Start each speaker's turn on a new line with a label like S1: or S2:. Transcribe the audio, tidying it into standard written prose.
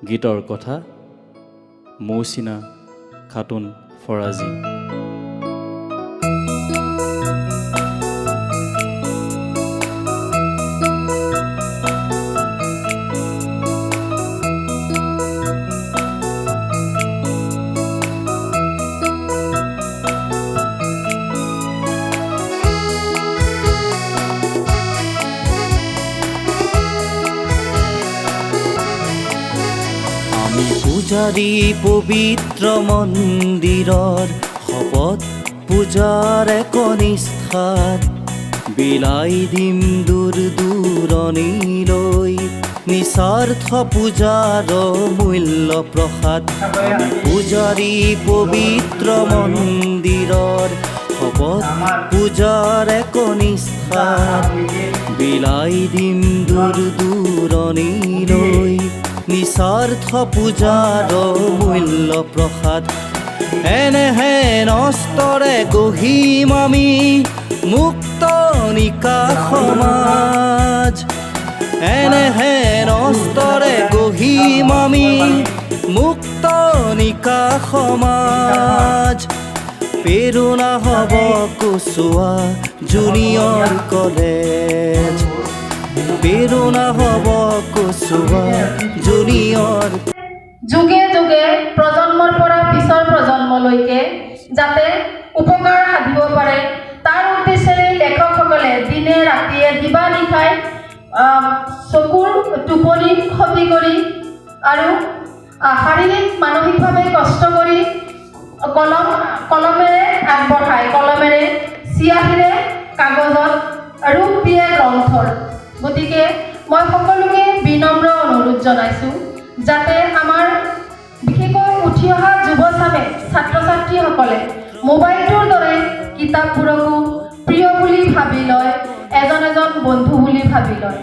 S1: গীতৰ কথা মৌচিনা খাতুন ফৰাজী।
S2: আমি পূজাৰী পবিত্ৰ মন্দিৰৰ, শপত পূজাৰ একনিষ্ঠাত বিলাই দিম দূৰ দূৰণিলৈ নিস্বাৰ্থ পূজাৰ মূল্য প্ৰসাদ। আমি পূজাৰী পবিত্ৰ মন্দিৰৰ, শপত পূজাৰ একনিষ্ঠাত বিলাই দিম দূৰ দূৰণিলৈ নিস্বাৰ্থ পূজাৰ মূল্য প্ৰসাদ। এনেহেন অস্তৰে গঢ়িম আমি মুক্ত নিকা সমাজ, এনেহেন অস্তৰে গঢ়িম আমি মুক্ত নিকা সমাজ। প্ৰেৰণা হ'ব কচুৱা জুনিয়ৰ কলেজ, প্ৰেৰণা হ'ব কচুৱা জুনিয়ৰ
S3: যুগে যুগে প্ৰজন্মৰ পৰা পিছৰ প্ৰজন্মলৈকে যাতে উপকাৰ সাধিব পাৰে, তাৰ উদ্দেশ্যেৰে লেখকসকলে দিনে ৰাতিয়ে দিবা নিশাই চকুৰ টোপনি ক্ষতি কৰি আৰু শাৰীৰিক মানসিকভাৱে কষ্ট কৰি কলমেৰে আগবঢ়ায়, কলমেৰে চিয়াহীৰে কাগজত ৰূপ দিয়ে গ্ৰন্থৰ। গতিকে মই সকলোকে বিনম্ৰ অনুৰোধ জনাইছোঁ যাতে আমাৰ বিশেষকৈ উঠি অহা যুৱচামে, ছাত্ৰ ছাত্ৰীসকলে মোবাইলটোৰ দৰে কিতাপবোৰকো প্ৰিয় বুলি ভাবি লয়, এজন এজন বন্ধু বুলি ভাবি লয়।